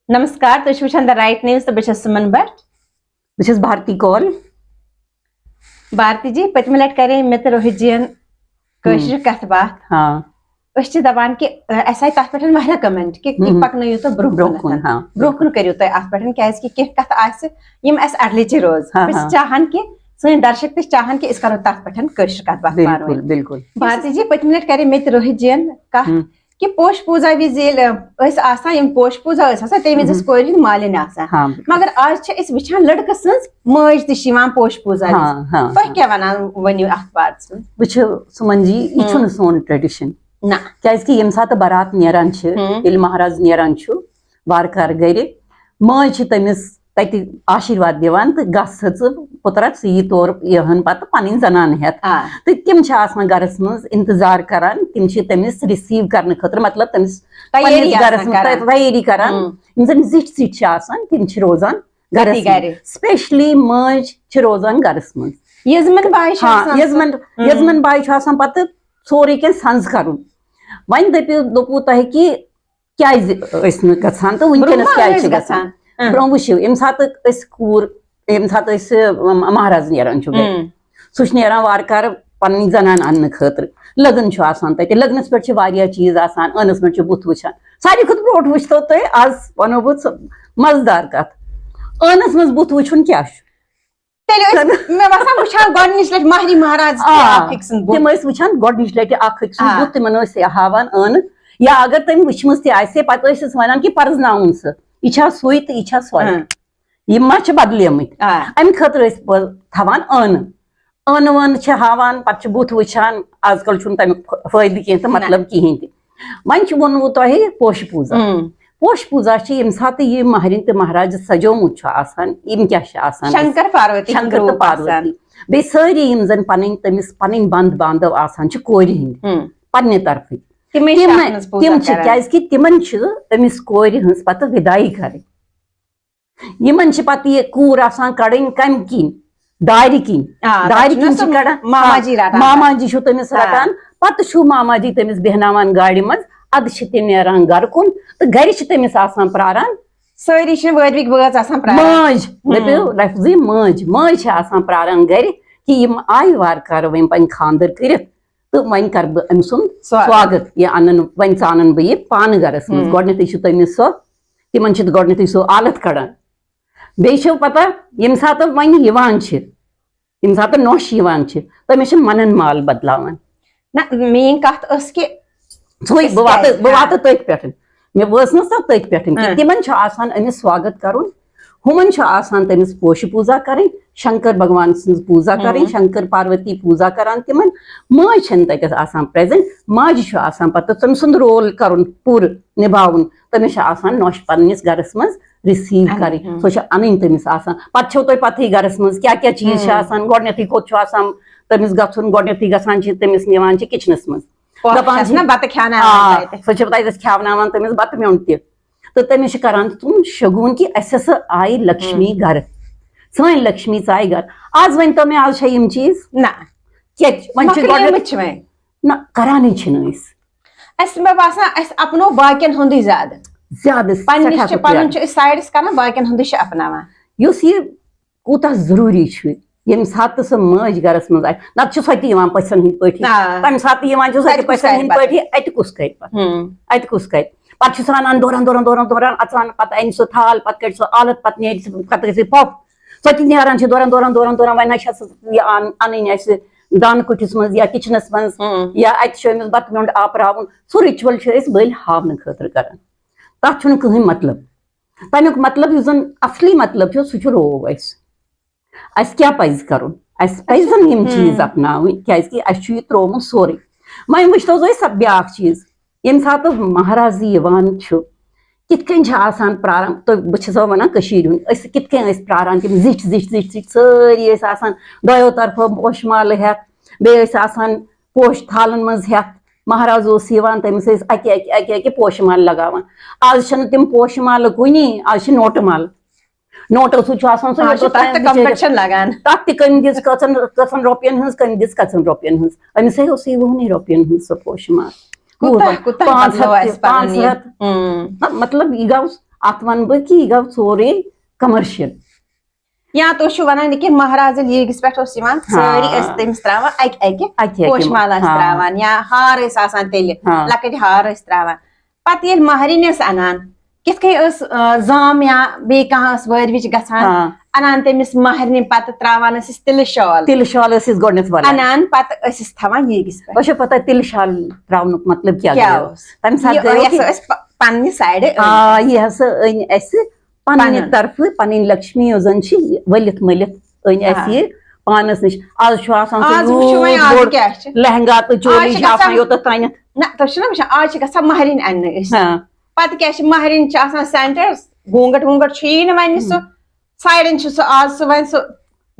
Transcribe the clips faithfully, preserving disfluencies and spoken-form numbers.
نمسکار، تُہۍ چھِو وٕچھان The Right News تہٕ بہٕ چھَس سُمن بٹ۔ بہٕ چھَس بھارتی کول۔ بھارتی جی، پٔتمہِ لٹہِ کرے مےٚ تہٕ روہت جی ین کٲشرِ کتھ باتھ۔ ہاں۔ أسۍ چھِ دپان کہِ، ٲ، اَسہِ آیہِ تتھ پٮ۪ٹھ واریاہ comment کہِ یہِ ہم۔ پکنٲیِو تُہۍ برٛونٛہہ برٛونٛہہ کُن، کُنتھ۔ ہاں۔ برٛونٛہہ کُن کٔرِو تُہۍ اتھ پٮ۪ٹھ، کیازِ کہِ کینٛہہ کتھٕ آسہِ یِم اَسہِ اڈلہِ چھِ روز۔ ہاں، بہٕ چھَس ہاں۔ چاہان کہِ سٲنۍ درشک تہِ چھِ چاہان کہِ أسۍ کرو تتھ پٮ۪ٹھ کٲشرِ کتھ باتھ پانہٕ بِلکُل، ؤنۍ۔ بِلکُل۔ بھارتی جی، پٔتمہِ لٹہِ کرے مےٚ تہِ روہت جی ین کتھ ہم۔ کہِ پوشہِ پوٗزا وِزِ ییٚلہِ، ٲ، ٲسۍ آسان، یِم پوشہِ پوٗزا ٲسۍ آسان، تَمہِ وِزِ ٲس ہم۔ کورِ ہُنٛد مالِنۍ آسان۔ ہاں، بِلکُل۔ مگر آز چھِ أسۍ وٕچھان لٔڑکہٕ سٕنٛز مٲج تہِ چھِ یِوان پوشہِ پوٗزا وِزِ۔ ہاں، ہاں، تُہۍ ہاں۔ کیٛاہ وَنان ؤنِو اَتھ بارَس منٛز؟ وٕچھِو سُمن جی، یہِ ہم۔ چھُنہٕ سون tradition۔ نہ۔ کیٛازِ کہِ ییٚمہِ ساتہٕ بَرات نیران چھِ، ہم۔ ییٚلہِ مہراز نیران چھُ وارٕ کارٕ گَرِ، مٲج چھِ تٔمِس تَتہِ آشیٖرواد دِوان تہٕ گژھ ژٕ پُترا، ژٕ یی تور یِہَن پَتہٕ پَنٕنۍ زَنان ہٮ۪تھ۔ آ۔ تہٕ تِم چھِ آسان گَرَس منٛز اِنتظار کَران، تِم چھِ تٔمِس receive کَرنہٕ خٲطرٕ، مطلب تٔمِس تیٲری پنٛنِس گَرَس آسان منٛز کَران۔ تیٲری کَران۔ ہم۔ یِم زَن زِٹھۍ زِٹھۍ چھِ آسان، تِم چھِ روزان گَرَس تٔتی منٛز۔ گَرِ۔ Specially مٲج چھِ روزان گَرَس منٛز۔ یَزمَن باے چھِ ہاں، آسان یَزمَن، سُہ۔ ہم۔ یَزمَن باے چھُ آسان پَتہٕ سورُے کینٛہہ سَنٛز کَرُن۔ وۄنۍ دٔپِو، دوٚپوُ تۄہہِ کہِ کیٛازِ ٲسۍ نہٕ گژھان تہٕ وٕنکیٚنَس برٛونٛہہ ما کیٛازِ ٲسۍ چھِ گژھان؟ گژھان؟ اۭں۔ برٛونٛہہ وٕچھِو، ییٚمہِ ساتہٕ أسۍ کوٗر، ییٚمہِ ساتہٕ أسۍ، م-، مہراز نیران چھُ گرِ، اۭں۔ سُہ چھُ نیران وارٕ کارٕ پنٕنۍ زنان اننہٕ خٲطرٕ۔ لٔگٕن چھُ آسان تَتہِ، لٔگنَس پٮ۪ٹھ چھِ واریاہ چیٖز آسان، ٲنَس منٛز چھُ بُتھ وٕچھان۔ ساروی کھۄتہٕ برونٛٹھ وٕچھتو تُہۍ، آز وَنو بہٕ سۄ مَزٕدار کَتھ، ٲنَس منٛز بُتھ وٕچھُن کیٛاہ چھُ؟ تیٚلہِ ٲسۍ، مےٚ باسان، وٕچھان گۄڈٕنِچ لَٹہِ مہرِنۍ مہراز تہِ آ، اَکھ أکۍ سُنٛد بُتھ۔ تِم ٲسۍ وٕچھان گۄڈٕنِچ لَٹہِ اَکھ أکۍ سُنٛد آ۔ بُتھ، تِمَن ٲسۍ ہاوان ٲنہٕ۔ یا اگر تٔمۍ وٕچھمٕژ تہِ آسہِ ہے، پَتہٕ ٲسۍ أسۍ وَنان کہِ پَرزٕناوُن سُہ، یہِ چھا سُے تہٕ یہِ چھا سۄے؟ آ۔ یِم ما چھِ بدلیمٕتۍ؟ آ۔ اَمہِ خٲطرٕ ٲسۍ پَتہٕ تھاوان ٲنہٕ۔ ٲنہٕ وٲنہٕ چھِ ہاوان، پَتہٕ چھِ بُتھ وٕچھان۔ آز کَل چھُنہٕ تَمیُک فٲ-، فٲیدٕ کینٛہہ تہٕ نہ۔ مطلب کِہیٖنۍ تہِ۔ وۄنۍ چھُ ووٚنمُت تۄہہِ پوشہِ پوٗزا۔ اۭں۔ پوشہِ پوٗزا چھِ ییٚمہِ ساتہٕ یہِ مہرِنۍ تہٕ مہراز سجومُت چھُ آسان، یِم کیٛاہ چھِ آسان؟ شنکر پاروتی ہُنٛد شنکر تہٕ روٗپ پاروتی۔ آسان۔ بیٚیہِ سٲری یِم زَن پَنٕنۍ تٔمِس پَنٕنۍ بنٛد باندھو آسان چھِ کورِ ہِنٛدۍ، اۭں۔ پننہِ طرفٕکۍ۔ تِمے چھِ تِم، اَتھ منٛز پوٗزا تِم چھِ، کران۔ کیٛازِ کہِ تِمن چھِ أمِس کورِ ہٕنٛز پَتہٕ وِدٲیی کَرٕنۍ۔ یِمن چھِ پَتہٕ یہِ کوٗر آسان کَڑٕنۍ کَمہِ کِنۍ؟ دارِ کِنۍ۔ آ، دارِ پَتہٕ چھُنہ کِنۍ چھِ سُہ کَڑان۔ ماما آ، جی رَٹان۔ ماما جی چھُ تٔمِس آ۔ رَٹان۔ پَتہٕ چھُ ماما جی تٔمِس بیٚہناوان گاڑِ منٛز۔ اَدٕ چھِ تِم نیران گَرٕ کُن تہٕ گَرِ چھِ تٔمِس آسان پرٛاران۔ سٲری چھِ وٲروِکۍ بٲژ آسان پرٛاران۔ مٲج، ہُم۔ دٔپِو لفظی مٲج، مٲج چھِ آسان پرٛاران گَرِ کہِ یِم آیہِ وارٕ کارٕ وۄنۍ پَنٕنۍ خانٛدر کٔرِتھ۔ تہٕ وۄنۍ کَرٕ بہٕ أمۍ سُنٛد سواگت۔ سواگت۔ یہِ اَنَن، وۄنۍ ژانَن بہٕ یہِ پانہٕ گَرَس منٛز۔ ہُم۔ گۄڈٕنٮ۪تھٕے چھُ تٔمِس سُہ، تِمَن چھِ گۄڈٕنٮ۪تھٕے سُہ آلَتھ کَڑان۔ بیٚیہِ چھِ پَتہ، ییٚمہِ ساتہٕ وۄنۍ یِوان چھِ، ییٚمہِ ساتہٕ نۄش یِوان چھِ، تٔمِس چھِ مَنَن مال بدلاوان۔ نہ، میٛٲنۍ کَتھ ٲس کہِ سُے، أسۍ بہٕ واتہٕ، کیٛازِ؟ بہٕ ہاں۔ واتہٕ تٔتھۍ پٮ۪ٹھ۔ مےٚ وٲژ نہ سۄ تٔتھۍ پٮ۪ٹھ کہِ ہاں۔ تِمَن چھُ آسان أمِس سواگت کَرُن، ہُمَن چھُ آسان تٔمِس پوشہِ پوٗزا کَرٕنۍ، شنکر بھگوان سٕنٛز پوٗزا کَرٕنۍ، ہاں۔ شنکر پاروتی پوٗزا کَران تِمَن۔ مٲج چھَنہٕ تَتٮ۪تھ آسان present، ماجہِ چھُ آسان پَتہٕ تٔمۍ سُنٛد role کَرُن پوٗرٕ، نِباوُن۔ تٔمِس چھِ آسان نۄش پنٛنِس گَرَس منٛز receive اَنٕنۍ، کَرٕنۍ، ہاں۔ سۄ چھِ اَنٕنۍ تٔمِس آسان۔ پَتہٕ چھو تۄہہِ پَتہٕے گَرَس منٛز کیٛاہ کیٛاہ چیٖز چھِ ہاں۔ آسان، گۄڈٕنٮ۪تھٕے کوٚت چھُ آسان تٔمِس گژھُن، گۄڈٕنٮ۪تھٕے گژھان چھِ تٔمِس نِوان چھِ kitchenَس منٛز۔ پۄپھ دَپان چھَس چھِ، نہ بَتہٕ کھیٛاوناوان آ، تَتہِ۔ سۄ چھِ تَتہِ کھیٛاوناوان تٔمِس بَتہٕ میوٚنٛڈ تہِ۔ تہٕ تٔمِس چھِ کَران تِم شگوٗن کہِ اَسہِ ہسا آیہِ لکشمی ہُم۔ گَرٕ۔ سٲنۍ لکشمی ژایہِ گَرٕ۔ آز ؤنۍ تو مےٚ، آز چھا یِم چیٖز؟ نہ۔ کیٛازِ؟ وۄنۍ چھِ مۄکلیمٕتۍ گۄڈٕ چھِ وۄنۍ۔ نہ، کَرانٕے چھِنہٕ أسۍ۔ اَسہِ، مےٚ باسان، اَسہِ اَپنو باقیَن ہُنٛدُے زیادٕ۔ زیادٕ، پَنٕنِس سٮ۪ٹھاہ چھِ، پَنُن کھۄتہٕ چھِ أسۍ sides کَران، باقیَن ہُنٛدُے چھِ اَپناوان۔ یُس یہِ کوٗتاہ ضروٗری چھُ، ییٚمہِ ساتہٕ سۄ مٲج گَرَس منٛز آسہِ، نَتہٕ چھِ سۄ تہِ یِوان پٔژھٮ۪ن ہٕنٛدۍ پٲٹھی۔ آ۔ تَمہِ ساتہٕ یِوان چھِ سۄ تہِ اَتہِ کُس پٔژھٮ۪ن کَرِ ہٕنٛدۍ پَتہٕ؟ پٲٹھی، اَتہِ کُس کَرِ پَتہٕ؟ ہُم۔ اَتہِ کُس کَرِ؟ پَتہٕ چھُ سُہ اَنان دوران، دوران، دوران، دوران، اَژان، پَتہٕ اَنہِ سُہ تھال، پَتہٕ کَڑِ سُہ آلَتھ، پَتہٕ نیرِ سُہ، پَتہٕ گژھِ پۄپھ۔ سۄ تہِ نیران چھِ دوران، دوران، دوران، دوران، وۄنۍ نہ چھَس یہِ اَن-، اَنٕنۍ اَسہِ دانہٕ کُٹھِس منٛز یا kitchenَس منٛز، ہُم۔ یا اَتہِ چھُ أمِس بَتہٕ میوٚنٛڈ آپراوُن۔ سُہ ritual چھِ أسۍ بٔلۍ ہاونہٕ خٲطرٕ کَران۔ تَتھ چھُنہٕ کٕہٕنۍ مطلب۔ تَمیُک مطلب، یُس زَن اَصلی مطلب چھُ، سُہ چھُ روو اَسہِ۔ اَسہِ کیٛاہ پَزِ کَرُن؟ اَسہِ پَزَن یِم ہُم۔ چیٖز اَپناوٕنۍ، کیٛازِکہِ اَسہِ چھُ یہِ ترٛوومُت سورُے۔ وۄنۍ وٕچھتو تُہۍ سۄ بیٛاکھ چیٖز، ییٚمہِ ساتہٕ مہراز یِوان چھُ، کِتھ کٔنۍ چھِ آسان پرٛاران؟ تہٕ بہٕ چھَسو وَنان کٔشیٖرِ ہُنٛد، أسۍ کِتھ کٔنۍ ٲسۍ پرٛاران تِم زِٹھۍ، زِٹھۍ، زِٹھۍ، زِٹھۍ سٲری ٲسۍ آسان دۄیو طرفو پوشہٕ مالہٕ ہٮ۪تھ، بیٚیہِ ٲسۍ آسان پوش تھالَن منٛز ہٮ۪تھ، مہراز اوس یِوان، تٔمِس ٲسۍ اَکہِ، اَکہِ، اَکہِ، اَکہِ پوشہٕ مالہٕ لَگاوان۔ آز چھَنہٕ تِم پوشہٕ مالہٕ کُنی، آز چھِ نوٹہٕ مالہٕ۔ نوٹو سۭتۍ چھُ آسان سُہ آز چھُ یوٚتَس تَتھ تام تہِ بِچٲرِس competition لگان۔ تَتھ تہِ کٔمۍ دِژ کٔژَن، کٔژَن رۄپیَن ہٕنٛز، کٔمۍ دِژ کٔژَن رۄپیَن ہٕنٛز۔ أمِس ہے اوسُے وُہنٕے رۄپیَن ہٕنٛز سۄ پوشہٕ مال۔ کوٗتاہ، کوٗتاہ کوٗتاہ؟ بدلو پانٛژھ ہَتھ اَسہِ تہِ، پَنُن پانٛژھ یہِ۔ ہَتھ۔ ہُم۔ نہ، مطلب، یہِ گوٚو اتھ ونہٕ بہٕ کہِ یہِ گوٚو سورُے کمرشل۔ یا تُہۍ چھِو ونان یہِ کہِ مہراز ییٚلہِ ییٖگِس پٮ۪ٹھ اوس یِوان، سٲری ٲسۍ تٔمِس تراوان اکہِ اکہِ اکہِ اکہِ پوش مالہٕ ٲسۍ ہاں۔ تراوان یا ہار ٲسۍ آسان تیٚلہِ، ہاں۔ لۄکٕٹۍ ہار ٲسۍ تراوان۔ پتہٕ ییٚلہِ مہرِنۍ ٲس انان، کِتھ کٔنۍ ٲس آ، زام یا بیٚیہِ کانٛہہ ٲس وٲرۍ وِچ گژھان، ہاں۔ انان تٔمِس مہرِنہِ، پتہٕ تراوان ٲسۍ أسۍ تِلہٕ شال، تِلہٕ شال ٲسۍ أسۍ گۄڈٕنٮ۪تھ ونان۔ انان پتہٕ ٲسۍ أسۍ تھاوان ییٖگِس پٮ۪ٹھ۔ تۄہہِ چھو پتہ تِلہٕ شال تراونُک مطلب کیٛاہ کیٛاہ گوٚو؟ اوس؟ تمہِ ساتہٕ یہِ گٔیو یۄس کہِ- أسۍ پ- پننہِ سایڈٕ أنۍ۔ آ، یہِ ہسا أنۍ اَسہِ پننہِ پنُن۔ طرفہٕ، پنٕنۍ لکشمی یۄس زن چھِ، یہِ ؤلِتھ مٔلِتھ أنۍ اَسہِ آ۔ یہِ پانس نِش۔ آز چھُ آسان سُہ آز وٕچھِو وۄنۍ یوٗت آز بوٚڑ کیٛاہ چھِ۔ لہنگا تہٕ چولی آز چھِ چھِ آسان گژھان یوٚتتھ تانٮ۪تھ۔ نہ، تۄہہِ چھُو نہ وٕچھان، آز چھِ گژھان مہرِنۍ اننہٕ أسۍ۔ ہاں۔ پتہٕ کیٛاہ چھِ، مہرِنۍ چھِ آسان سینٹرس، گونٛگٹ وونٛگٹ چھُ یی نہٕ وۄنۍ سُہ۔ سایڈن چھُ سُہ آز سُہ وۄنۍ سُہ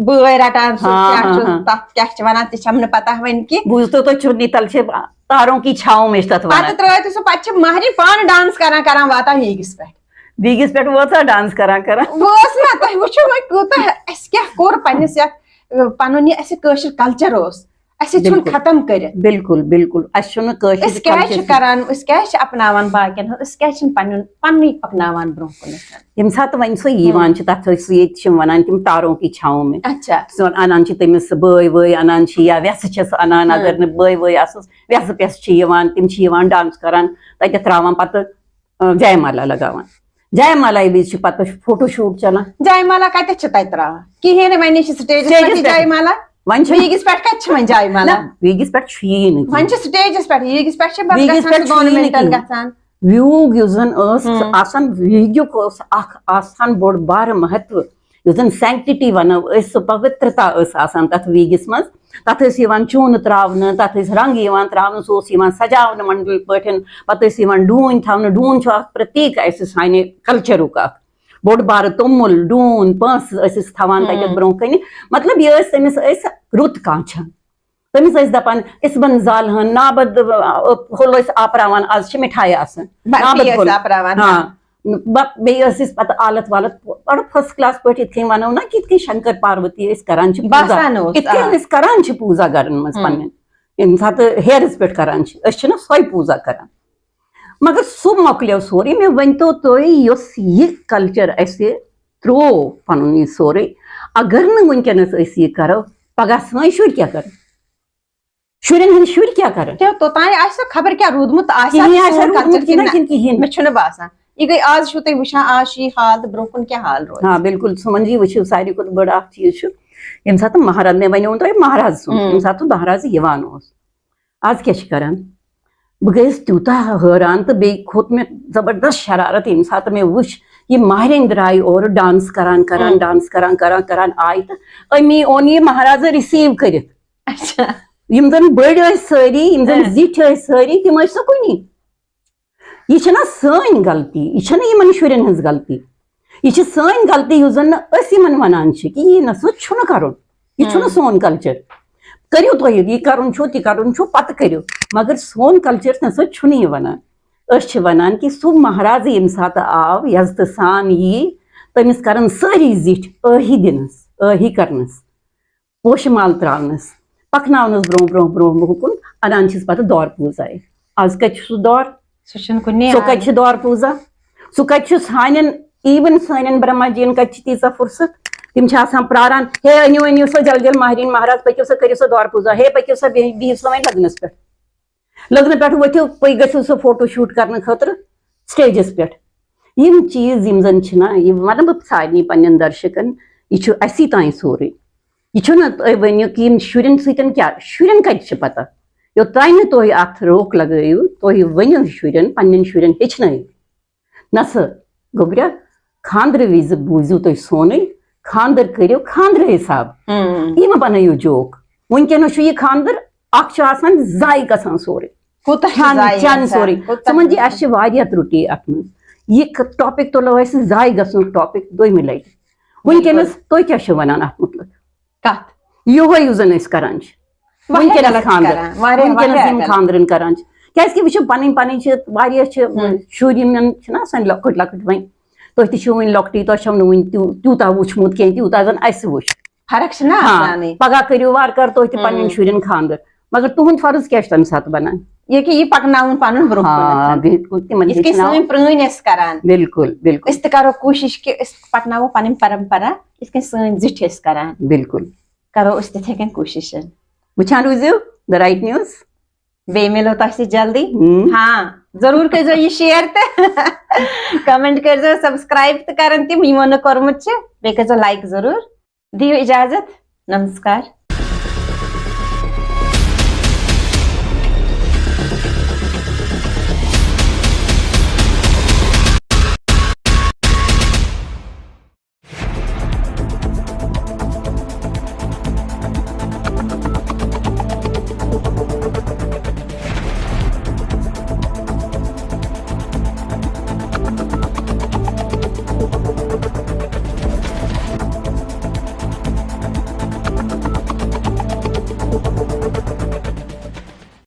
بٲے رٹان، سُہ ہاں، کیٛاہ ہاں، چھُ، ہاں۔ تتھ کیٛاہ چھِ ونان، تہِ چھَم نہٕ پتہ وۄنۍ کہِ۔ بوٗزتو تُہۍ، چھُنہٕ تَل چھِ تاروں کی چھاؤں میں چھِ تَتھ وَنان۔ پتہٕ ترٛٲیِو تُہۍ سُہ، پتہٕ چھِ مہرِنۍ پانہٕ ڈانس کران کران واتان ییٖگِس پٮ۪ٹھ۔ بیٚیِس پٮ۪ٹھ وٲژا ڈانس کران کران؟ وٲژ نہ، تۄہہِ وٕچھِو وۄنۍ کوٗتاہ اَسہِ کیٛاہ کوٚر پننِس یتھ، ٲ، پنُن یہِ اَسہِ کٲشُر کلچر اوس، اَسہِ ژھُن بِلکُل۔ ختم کٔرِتھ۔ بِلکُل، بِلکُل، اَسہِ چھُنہٕ کٲشِر أسۍ کیٛازِ culture چھِ سۭتۍ۔ کران، أسۍ کیٛازِ چھِ اپناوان باقین ہُنٛد، أسۍ کیٛازِ چھِنہٕ پنُن پننُے پکناوان برونٛہہ کُن؟ ییٚمہِ ساتہٕ وۄنۍ سُہ یِوان چھِ، تَتھ ٲسۍ سُہ ییٚتہِ چھِ وَنان تِم تاروں کی چھاؤں میں۔ اچھا۔ سُہ اَنان چھِ تٔمِس بٲے وٲے اَنان چھِ یا وٮ۪سہٕ چھَس اَنان، ہاں۔ اگر نہٕ بٲے وٲے آسَس، وٮ۪سہٕ پٮ۪س چھِ یِوان، تِم چھِ یِوان ڈانس کران، تَتٮ۪تھ ترٛاوان پَتہٕ، آ، جایمالا لگاوان۔ جایمالا وِزِ چھِ پَتہٕ فوٹو شوٗٹ چلان۔ جایمالا کتٮ۪تھ چھِ تتہِ ترٛاوان؟ کِہیٖنۍ نہٕ، وۄنۍ چھِ سٹیجس سٹیجس پٮ۪ٹھ یہِ پٮ۪ٹھ۔ جایمالا۔ وۄنۍ چھِ ویٖگِس پٮ۪ٹھ کتہِ چھِ وۄنۍ جایمالا؟ نہ، ویٖگِس پٮ۪ٹھ چھُ یی نہٕ کِہیٖنۍ۔ وۄنۍ چھِ سٹیجس پٮ۪ٹھ، ویٖگِس پٮ۪ٹھ چھِ بس ویٖگِس گژھان پٮ۪ٹھ سُہ چھُ دۄن یی نہٕ مِنٹن کِہیٖنۍ۔ گژھان۔ ویوٗگ یُس زن ٲس ہُم۔ آسان، ویٖگیُک اوس اکھ آسان بوٚڑ بارٕ مہتو، یُس زن سینکٹی ونو أسۍ، سُہ پوترتا ٲس آسان تتھ ویٖگِس منٛز۔ تتھ ٲسۍ یِوان چوٗنہٕ تراونہٕ، تتھ ٲسۍ رنٛگ یِوان تراونہٕ، سُہ اوس یِوان سجاونہٕ منڈل پٲٹھۍ۔ پتہٕ ٲسۍ یِوان ڈوٗنۍ تھاونہٕ۔ ڈوٗنۍ چھُ اکھ پرتیٖک اسہِ سانہِ کلچرُک اکھ بوٚڑ بارٕ توٚمُل، ڈوٗنۍ، پانٛسہٕ ٲسۍ أسۍ تھاوان ہُم۔ تتٮ۪تھ برونٛہہ کنہِ۔ مطلب، یہِ ٲسۍ تٔمِس أسۍ رُت کانٛہہ چھان۔ تٔمِس ٲسۍ دَپان، "أسۍ بَن زالہٕ ہن، نابد، ٲ، پھوٚل ٲسۍ آپراوان، آز چھِ مِٹھایہِ آسان۔" برفی نابد ٲسۍ پھوٚل۔ آپراوان۔ ہاں۔ نہٕ، بَ-، بیٚیہِ ٲسۍ أسۍ پَتہٕ آلَتھ والَتھ، بَڑٕ first class پٲٹھۍ، یِتھ کٔنۍ وَنو نہ، کہِ یِتھ کٔنۍ شنکر پاروتی أسۍ کران چھِ پوٗزا۔ باسان اوس، یِتھ کٔنۍ آ۔ أسۍ کران چھِ پوٗزا گرَن منٛز ہُم۔ پَنٕنٮ۪ن۔ ییٚمہِ ساتہٕ ہیرَس پٮ۪ٹھ کران چھِ، أسۍ چھِنہ سۄے پوٗزا کران۔ مگر سُہ مۄکلیو سورُے۔ مےٚ ؤنۍتو تُہۍ، یُس یہِ culture اَسہِ ترٛوو پَنُن یہِ سورُے، اگر نہٕ وٕنکیٚنَس أسۍ یہِ کرو، پگاہ سٲنۍ شُرۍ کیٛاہ کرن؟ شُرٮ۪ن ہٕنٛدۍ شُرۍ کیٛاہ کرن؟ تہِ توٚتام آسہِ نہٕ خبر کیٛاہ روٗدمُت آسہِ کِہیٖنۍ اَتھ آسہِ سون روٗدمُت culture کِنہٕ کِنہٕ کِنہٕ کِہیٖنۍ۔ مےٚ چھُنہٕ باسان۔ یہِ گٔے، آز چھُو تُہۍ وٕچھان، آز چھُ یہِ حال تہٕ برونٛہہ کُن کیٛاہ حال روزِ۔ آ، بِلکُل، سُمن جی، وٕچھِو، ساروی کھۄتہٕ بٔڑ اکھ چیٖز چھُ، ییٚمہِ ساتہٕ مہراز، مےٚ وَنیو تۄہہِ مہراز سُنٛد، ہُم۔ ییٚمہِ ساتہٕ سُہ مہراز یِوان اوس، آز کیٛاہ چھِ کران؟ بہٕ گٔیَس تیوٗتاہ حٲران تہٕ بیٚیہِ کھوٚت مےٚ زبردست شرارت، ییٚمہِ ساتہٕ مےٚ وٕچھ، یہِ مہرٮ۪ن درٛاے اورٕ dance کران کران، ہُم۔ Dance کران کران کران آیہِ تہٕ أمی اوٚن یہِ مہرازٕ receive کٔرِتھ۔ اچھا۔ یِم زَن بٔڑۍ ٲسۍ سٲری، یِم زَن ہُم۔ زِٹھۍ ٲسۍ سٲری، تِم ٲسۍ نہٕ کُنی۔ یہِ چھَنہ سٲنۍ غلطی، یہِ چھَنہ یِمَن شُرٮ۪ن ہٕنٛز غلطی۔ یہِ چھِ سٲنۍ غلطی، یُس زَن نہٕ أسۍ یِمَن وَنان چھِ کہِ یہِ نہ سا چھُنہٕ کَرُن، یہِ چھُنہٕ ہُم۔ سون culture۔ کٔرِو تُہۍ، یہِ کَرُن چھُ، تہِ کَرُن چھُ، پَتہٕ کٔرِو، مگر سون culture نہ سا چھُنہٕ یہِ وَنان۔ أسۍ چھِ وَنان کہِ سُہ مہراز ییٚمہِ ساتہٕ آو، یَزتہٕ سان یی، تٔمِس کَرَن سٲری زِٹھۍ ٲہی دِنَس، ٲہی کَرنَس۔ پوشہٕ مال ترٛاونَس، پَکناونَس برونٛہہ برونٛہہ برونٛہہ برونٛہہ کُن، اَنان چھِس پَتہٕ دور پوٗزایہِ۔ آز کَتہِ چھُ سُہ دور؟ سُہ چھُنہٕ کُنے سُہ آز۔ کَتہِ چھُ دور پوٗزا؟ سُہ کَتہِ چھُ سانٮ۪ن، even سانٮ۪ن برہما جِیَن کَتہِ چھِ تیٖژاہ فُرصت؟ تِم چھِ آسان پرٛاران، "ہے، أنِو، أنِو سا جل جل مہرِنۍ مہراز، پٔکِو سا، کٔرِو سا دور پوٗزا، ہے، پٔکِو سا، بِہِو، بِہِو سا وۄنۍ لَگنَس پٮ۪ٹھ۔" لٔگنہٕ پٮ۪ٹھ ؤتھِو، تُہۍ گٔژھِو سُہ فوٹو شوٗٹ کرنہٕ خٲطرٕ سٹیجَس پٮ۪ٹھ۔ یِم چیٖز یِم زَن چھِنہ، یہِ وَنہٕ بہٕ سارنٕے پنٛنٮ۪ن درشکَن، یہِ چھُ اَسی تام سورُے۔ یہِ چھُنہٕ تُہۍ ؤنِو کہِ یِم شُرٮ۪ن سۭتۍ کیٛاہ، شُرٮ۪ن کَتہِ چھِ پَتہ؟ یوٚتام نہٕ تُہۍ اَتھ روک لگٲیِو، تُہۍ ؤنِو شُرٮ۪ن، پنٛنٮ۪ن شُرٮ۪ن ہیٚچھنٲیِو۔ نہ سا، گوٚبریا، خانٛدرٕ وِزِ بوٗزِو تُہۍ سونُے، خانٛدر کٔرِو خانٛدرٕ حساب۔ ہُم۔ یہِ مہ بنٲیِو joke۔ وٕنکیٚنَس چھُ یہِ خانٛدر، اکھ چھُ آسان ضایع گژھان سورُے۔ کوٗتاہ چھُ کھٮ۪ن، ضایع چٮ۪ن گژھان؟ سورُے۔ کوٗتاہ ژٕ وَن جی، چھُ؟ اَسہِ چھِ واریاہ ترُٹی اَتھ منٛز۔ یہِ ک-، topic تُلو اَسہِ ضایع گژھنُک topic دوٚیمہِ لَٹہِ۔ وٕنکیٚنَس بِلکُل۔ تُہۍ کیٛاہ چھِو وَنان اَتھ مُتعلِق؟ کَتھ؟ یِہوٚے یُس زَن أسۍ کَران چھِ۔ واریاہ وٕنکیٚنَس غلط چھِ خانٛدر۔ کَران، واریاہ، وٕنکیٚنَس واریاہ یِم غلط۔ خانٛدرَن کَران چھِ۔ کیٛازِکہِ وٕچھِو، پَنٕنۍ پَنٕنۍ چھِ واریاہ چھِ، ہُم۔ شُرۍ یِم یِم چھِنہ آسان لۄکٕٹۍ لۄکٕٹۍ وۄنۍ۔ تُہۍ تہِ چھِو وٕنہِ لۄکٹی، تۄہہِ چھَو نہٕ وٕنہِ تیوٗ-، تیوٗتاہ وٕچھمُت کینٛہہ، تیوٗتاہ زَن اَسہِ وٕچھ۔ فرق چھِ نہ ہاں، آسانٕے۔ پگاہ کٔرِو وارٕ کارٕ تُہۍ تہِ پننٮ۪ن ہُم۔ شُرٮ۪ن خانٛدر۔ مگر تُہُنٛد فرض کیٛاہ چھُ تَمہِ ساتہٕ بنان؟ یہِ کہِ یہِ پکناوُن پنُن برونٛہہ ہاں کُن۔ بِلکُل، تِمن یِتھ کٔنۍ ہیٚچھناو۔ سٲنۍ پرٲنۍ ٲسۍ کران، بِلکُل بِلکُل۔ أسۍ تہِ کرو کوٗشِش کہِ أسۍ پکناوو پنٕنۍ پرمپرا یِتھ کٔنۍ سٲنۍ زِٹھۍ ٲسۍ کران۔ بِلکُل۔ کرو أسۍ تِتھے کٔنۍ کوٗشِش۔ وٕچھان روٗزِو The Right News۔ بیٚیہِ مِلو تۄہہِ سۭتۍ جلدی۔ ہم۔ ہاں، ضروٗر کٔرۍزیو یہِ share تہٕ comment کٔرۍزیو subscribe تہٕ کرن تِم یِمو نہٕ کوٚرمُت چھُ، بیٚیہِ کٔرۍزیو like ضروٗر۔ دِیِو اجازت، نمسکار۔